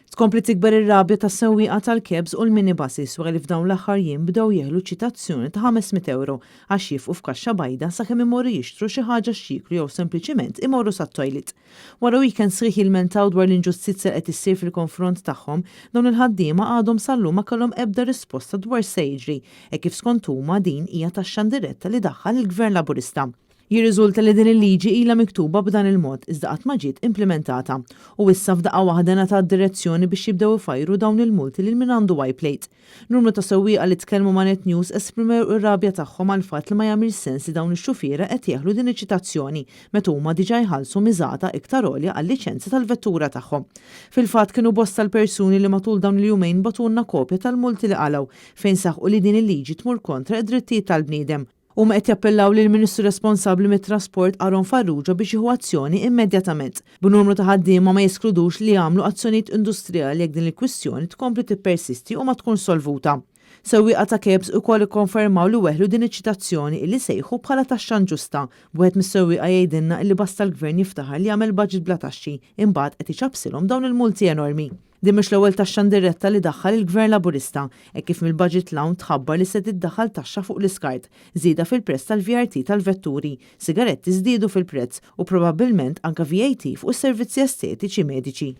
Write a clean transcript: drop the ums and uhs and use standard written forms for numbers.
Tkompli tikber ir-rabja tas-sewwieqa tal-cabs u l-minibuses wara li f'dawn l-aħħar jiem bdew jeħlu ċitazzjoni ta' 500 ewro għax jifqu f'kaxxa bajda sakemm imorru jixtru xi ħaġa x'jieklu jew sempliċiment imorru sat-toilet. Wara weekend sħiħ jilmentaw dwar l-inġustizzja li qed issir fil-konfront tagħhom, dawn il-ħaddiema għadhom sal-lum ma kellhom ebda risposta dwar x'se jiġri, hekk kif skont huma din hija taxxa indiretta li daħħal il-Gvern Laburista. Jirriżulta li din il-liġi ilha miktuba b'dan il-mod iżda qatt ma ġiet implimentata. U issa f'daqqa waħda ngħatat direzzjoni biex jibdew ifajru dawn il-multi lil min għandu Y-plate. Numru ta' sewwieqa li tkellmu ma' Net News esprimew ir-rabja tagħhom għall-fatt li ma jagħmilx sens li dawn ix-xufiera qed jeħlu din iċ-ċitazzjoni meta huma diġà jħallsu miżata iktar għolja għal-liċenzja tal-vettura tagħhom. Fil-fatt kienu bosta l-persuni li matul dawn il-jumejn bagħtulna kopja tal-multi li qalgħu fejn saħqu li din il-liġi tmur kontra d-drittijiet tal-bniedem. Huma qed jappellaw lill-Ministru responsabbli mit-Trasport Aaron Farrugia biex jieħu azzjoni immedjatament. B'numru ta' ħaddiema ma jeskludux li jagħmlu azzjonijiet industrijali jekk din il-kwistjoni tkompli tippersisti u ma tkunx solvuta. Sewwieqa ta' cabs ukoll ikkonfermaw li weħlu din iċ-ċitazzjoni illi sejħu bħala taxxa inġusta, b'wieħed mis-sewwieqa jgħidilna illi basta l-Gvern jiftaħar li għamel budget bla taxxi, imbagħad qed iċappsilhom dawn il-multi enormi. Din mhux l-ewwel taxxa indiretta li daħħal il-Gvern Laburista, hekk kif mill-budget 'l hawn tħabbar li se tiddaħħal taxxa fuq l-iskart, żieda fil-prezz tal-VRT tal-vetturi, sigaretti żdiedu fil-prezz u probabbilment anke VAT fuq is-servizzi estetiċi mediċi.